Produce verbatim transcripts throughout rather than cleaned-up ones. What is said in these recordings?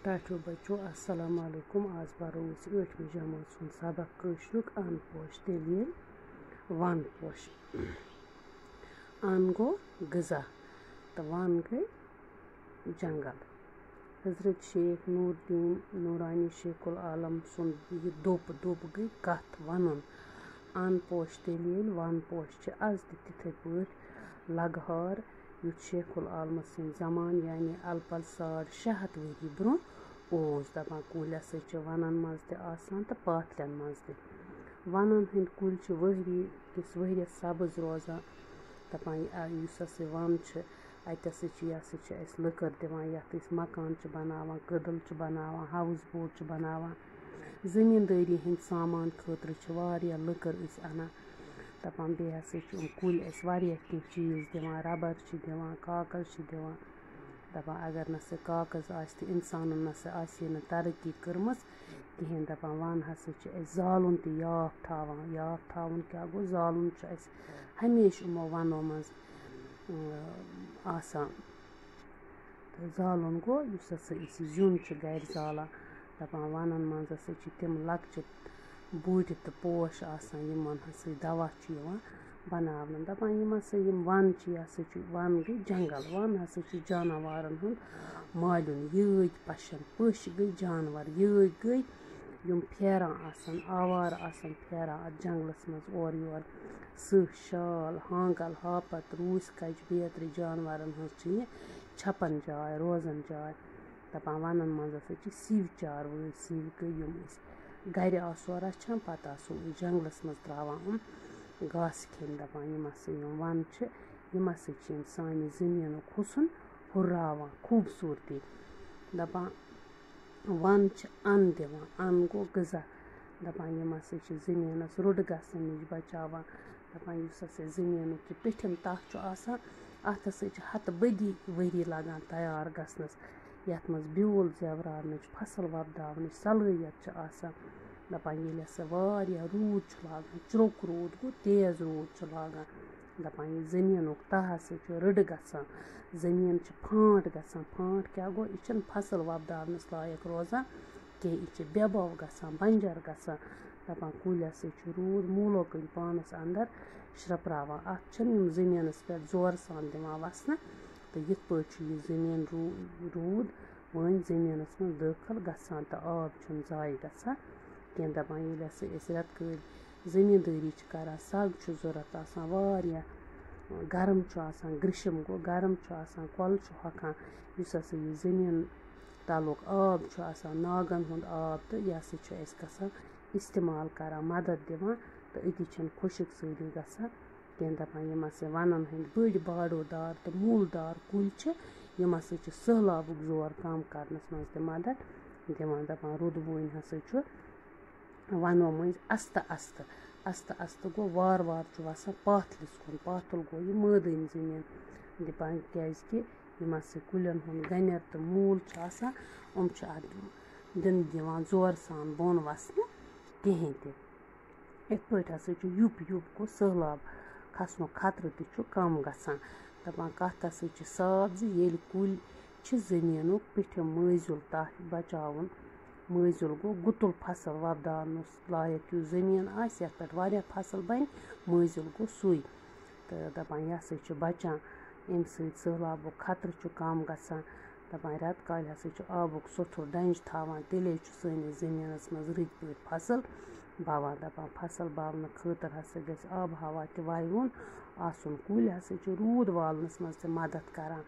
ٹاٹھیو بچو، السلام علیکم۔ آز پرو أسۍ ٲٹھمہِ جمٲژ ہُنٛد سبق کٲشرُک، اَن پوش تیٚلہِ ییٚلہِ وَن پوش۔ اَن گوٚو غذا تہٕ وَن گٔے جنگل۔ حضرت شیخ نور الدین نورانی شیخ العالم سُنٛد یہِ دوٚپ، دوٚپ گٔے کتھ وَنُن۔ اَن پوش تیٚلہِ ییٚلہِ وَن پوش چھِ از تہِ تِتھے پٲٹھۍ لگہار، یُتھ شیخ العالمہٕ سٕنٛدِ زمانہٕ، یعنی الہٕ پلہٕ ساڑ شےٚ ہتھ ؤری برونٛہہ اوس۔ دَپان، کُلۍ ہسا چھِ وَنَن منٛز تہِ آسان تہٕ پاتھلٮ۪ن منٛز تہِ۔ وَنَن ہٕنٛدۍ کُلۍ چھِ ؤہری کِس ؤہرِیَس سبٕز روزان۔ دَپان، یہِ، آ، یُس ہسا یہِ وَن چھِ، اَتہِ ہسا چھِ، یہِ ہسا چھِ اَسہِ لٔکٕر دِوان، یَتھ أسۍ مکان چھِ بَناوان، کٔدٕل چھِ بَناوان، ہاوُس بوٹ چھِ بَناوان۔ زٔمیٖندٲری ہٕنٛدۍ سامان خٲطرٕ چھِ واریاہ لٔکٕر أسۍ اَنان۔ دَپان، بیٚیہِ ہسا چھِ یِم کُلۍ اَسہِ واریاہ کینٛہہ چیٖز دِوان، رَبَر چھِ دِوان، کاغذ چھِ دِوان۔ دَپان، اگر نہ سا کاغذ آسہِ تہٕ اِنسانَن نہ سا آسہِ ہے نہٕ ترقی کٔرمٕژ کِہیٖنۍ۔ دَپان، وَن ہسا چھِ اَسہِ زالُن تہِ یاپھ تھاوان۔ یاپھ تھاوُن کیٛاہ گوٚو؟ زالُن چھُ اَسہِ ہمیشہِ یِمو وَنو منٛز، اۭں، آسان۔ تہٕ زالُن گوٚو، یُس ہسا أسۍ یہِ زیُن چھِ گَرِ زالان۔ دَپان، وَنَن منٛز ہسا چھِ تِم لۄکچہِ بوٗٹہِ تہٕ پوش آسان، یِمَن ہسا دوا چھُ یِوان بَناونہٕ۔ دَپان، یِم ہسا یِم وَن چھِ، یہِ ہسا چھُ، وَن گٔے جنگل۔ وَن ہسا چھُ جاناوارَن ہُنٛد مالیُن۔ یٲدۍ پَشَن، پٔشۍ گٔے جانوَر، یٲدۍ گٔے یِم پھیران آسَن، آوارٕ آسَن پھیران اَتھ جنگلَس منٛز اورٕ یورٕ۔ سٕہہ، شال، ہانٛگَل، ہاپَت، روٗسۍ کَچہِ، بیترِ جانوَرَن ہٕنٛز چھِ یہِ چھَپَن جاے، روزَن جاے۔ دَپان، وَنَن منٛز ہسا چھِ سِوۍ چاروٲے، سِوۍ گٔے یِم أسۍ گَرِ آسو رَچھان، پَتہٕ آسو أسۍ جنگلَس منٛز ترٛاوان یِم گاسہٕ کھیٚنۍ۔ دَپان، یِم ہسا یِم وَن چھِ، یِم ہسا چھِ یِم سانہِ زٔمیٖنُک حُسُن ہُراوان، خوٗبصوٗرتی۔ دَپان، وَن چھِ اَن دِوان، اَن گوٚو غذا۔ دَپان، یِم ہسا چھِ زٔمیٖنَس رُڈٕ گژھنہٕ نِش بَچاوان۔ دَپان، یُس ہسا زٔمیٖنُک یہِ پیٚٹھِم تَہہ چھُ آسان، اَتھ ہسا چھِ ہَتہٕ بٔدی ؤری لَگان تیار گژھنَس، یَتھ منٛز بیول زٮ۪وراونٕچ، فصل وۄپداونٕچ صلٲحیت چھِ آسان۔ دَپان، ییٚلہِ ہسا واریاہ روٗد چھُ لاگان، چرٛوٚک روٗد گوٚو، تیز روٗد چھُ لاگان، دَپان، یہِ زٔمیٖنُک تَہہ ہسا چھُ رٕڈٕ گژھان، زٔمیٖن چھِ پھانٛٹ گژھان۔ پھانٛٹ کیٛاہ گوٚو؟ یہِ چھَنہٕ فصل وۄپداونَس لایق روزان کینٛہہ، یہِ چھِ بے بو گژھان، بنجر گژھان۔ دَپان، کُلۍ ہسا چھِ روٗد موٗلو کِنۍ پانَس اَندَر شرٛپراوان۔ اَتھ چھِنہٕ یِم زٔمیٖنَس پٮ۪ٹھ زورٕ سان دِوان وَسنہٕ۔ تہٕ یِتھ پٲٹھۍ چھُ یہِ زٔمیٖن روٗ-، روٗد وۄنۍ زٔمیٖنَس منٛز دٲخٕل گژھان تہٕ آب چھُنہٕ ضایع گژھان کینٛہہ۔ دَپان، ییٚلہِ ہسا أسۍ رٮ۪تہٕ کٲلۍ زٔمیٖندٲری چھِ کَران، سَگ چھُ ضوٚرَتھ آسان واریاہ، گرم چھُ آسان، گرٛشم گوٚو، گرم چھُ آسان، کۄلہٕ چھُ ہۄکھان، یُس ہسا یہِ زٔمیٖن تَلُک آب چھُ آسان، ناگَن ہُنٛد آب، تہٕ یہِ ہسا چھُ اَسہِ گژھان اِستعمال کَران، مَدَد دِوان، تہٕ أتی چھِنہٕ خۄشک سٲلی گژھان کینٛہہ۔ دَپان، یِم ہسا وَنَن ہٕنٛدۍ بٔڑۍ باڈو دار تہٕ موٗل دار کُلۍ چھِ، یِم ہسا چھِ سٔہلابُک زور کَم کَرنَس منٛز تہِ مَدَد دِوان۔ دَپان، روٗدٕ بوٗنۍ ہسا چھُ وَنو مٔنٛزۍ آستہٕ آستہٕ، آستہٕ آستہٕ گوٚو، وارٕ وارٕ چھُ وَسان پاتھلِس کُن۔ پاتھُل گوٚو یہِ مٲدٲنۍ زٔمیٖن۔ دَپان، کیٛازِکہِ یِم ہسا کُلٮ۪ن ہُنٛد گَنٮ۪ر تہٕ موٗل چھُ آسان، یِم چھِ اَتھ دِنہٕ دِوان زورٕ سان بۄن وَسنہٕ کِہیٖنۍ تہِ۔ یِتھ پٲٹھۍ ہسا چھُ یُپ یُپ گوٚو، سٔہلاب کھسنُک خطرٕ تہِ چھُ کم گژھان۔ دَپان، کَتھ ہسا چھِ صاف زِ ییٚلہِ کُلۍ چھِ زٔمیٖنُک پیٚٹھِم مٲزیُل تَتھ بچاوُن، مٲزیُل گوٚو گُتُل فصل وۄپداونَس لایق یُس زٔمیٖن آسہِ، یَتھ پٮ۪ٹھ واریاہ فصل بَنہِ، مٲزیُل گوٚو سُے۔ تہٕ دَپان، یہِ ہسا چھُ بچان، اَمہِ سۭتۍ سٔہلابُک خطرٕ چھُ کم گژھان۔ دَپان، رٮ۪تہٕ کالہِ ہسا چھُ آبُک سوٚتھُر ڈنٛجہِ تھاوان، تیٚلے چھُ سٲنِس زٔمیٖنَس منٛز رٕتۍ پٲٹھۍ فصل بَوان۔ دَپان، فصل بَونہٕ خٲطرٕ ہسا گژھِ آب و ہوا تہِ وَیوُن آسُن۔ کُلۍ ہسا چھِ روٗد والنَس منٛز تہِ مدد کران،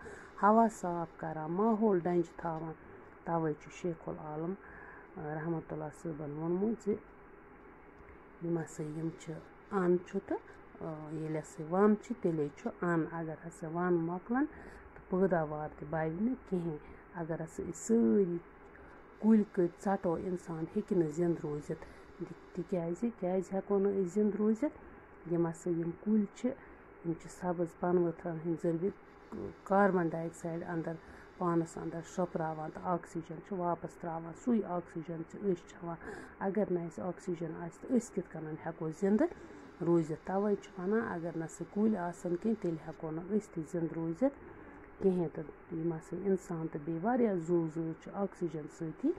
ہوا صاف کران، ماحول ڈنٛجہِ تھاوان۔ تَوَے چھُ شیخ العالم، آ، رحمتہ اللہ صٲبَن ووٚنمُت زِ یِم ہسا یِم چھِ اَن چھُ تہٕ، آ، ییٚلہِ ہسا وَن چھِ، تیٚلے چھُ اَن۔ اگر ہسا وَن مۄکلَن تہٕ پٲداوار تہِ بَڑِ نہٕ کِہیٖنۍ۔ اگر ہسا أسۍ سٲری کُلۍ کٔٹۍ ژَٹو، اِنسان ہیٚکہِ نہٕ زِنٛدٕ روٗزِتھ۔ تِکیٛازِ، کیٛازِ ہٮ۪کو نہٕ أسۍ زِنٛدٕ روٗزِتھ؟ یِم ہسا یِم کُلۍ چھِ، یِم چھِ سبٕز پَنہٕ ؤتھرَن ہٕنٛدۍ ذٔریعہٕ کاربن ڈاے آکسایڈ اَندَر، پانَس اَندَر شرٛپراوان تہٕ آکسیجن چھُ واپَس ترٛاوان۔ سُے آکسیجن چھِ أسۍ چٮ۪وان۔ اگر نہٕ اَسہِ آکسیجن آسہِ، تہٕ أسۍ کِتھ کٔنۍ ہٮ۪کو زِنٛدٕ روٗزِتھ؟ تَوَے چھِ وَنان، اگر نہ سا کُلۍ آسَن کینٛہہ، تیٚلہِ ہٮ۪کو نہٕ أسۍ تہِ زِنٛدٕ روٗزِتھ کِہیٖنۍ تہٕ یِم ہسا اِنسان تہٕ بیٚیہِ واریاہ زُو زٲژ چھِ آکسیٖجن سۭتی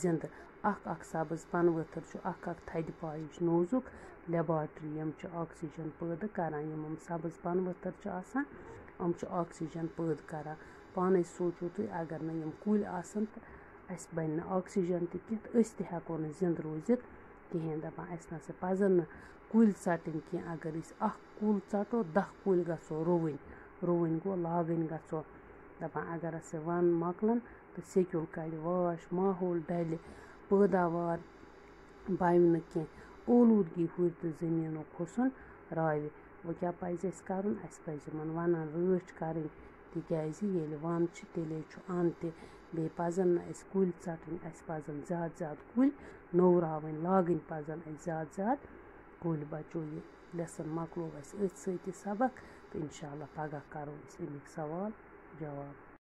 زِندٕ۔ اکھ اکھ سبٕز پنہٕ ؤتھٕر چھُ اکھ اکھ تھدِ پایِچ نوزُک لیبارٹری، یِم چھِ آکسیٖجن پٲدٕ کران۔ یِم یِم سبٕز پنہٕ ؤتھٕر چھِ آسان، یِم چھِ آکسیٖجن پٲدٕ کران۔ پانے سوٗنچِو تُہۍ، اگر نہٕ یِم کُلۍ آسن تہٕ اَسہِ بَنہِ نہٕ آکسیٖجن تہِ کینٛہہ تہٕ أسۍ تہِ ہٮ۪کو نہٕ زِندٕ روٗزِتھ کِہیٖنۍ۔ دَپان اَسہِ نہ سا پَزَن نہٕ کُلۍ ژَٹٕنۍ کینٛہہ۔ اگر أسۍ اَکھ کُل ژَٹو، دَہ کُلۍ گژھو رُوٕنۍ۔ رُوٕنۍ گوٚو لاگٕنۍ گژھو۔ دَپان اگر ہسا وَن مۄکلَن تہٕ سیٚکیُل کَڑِ واش، ماحول ڈَلہِ، پٲداوار بَنہِ نہٕ کینٛہہ، اولوٗدگی ہُرِ تہٕ زٔمیٖنُک حُسُن راوِ۔ وۄنۍ کیٛاہ پَزِ اَسہِ کَرُن؟ اَسہِ پَزِ یِمَن وَنَن رٲچھ کَرٕنۍ، تِکیٛازِ ییٚلہِ وَن چھِ، تیٚلے چھُ اَن تہِ۔ بیٚیہِ پَزَن نہٕ اَسہِ کُلۍ ژَٹٕنۍ، اَسہِ پَزَن زیادٕ زیادٕ کُلۍ نوٚوراوٕنۍ، لاگٕنۍ پَزَن اَسہِ زیادٕ زیادٕ کُلۍ۔ بَچو، یہِ lesson مۄکلو اَسہِ أتھۍ سۭتۍ یہِ سبق، تہٕ اِنشاء اللہ پَگاہ کَرو أسۍ اَمِکۍ سوال جواب۔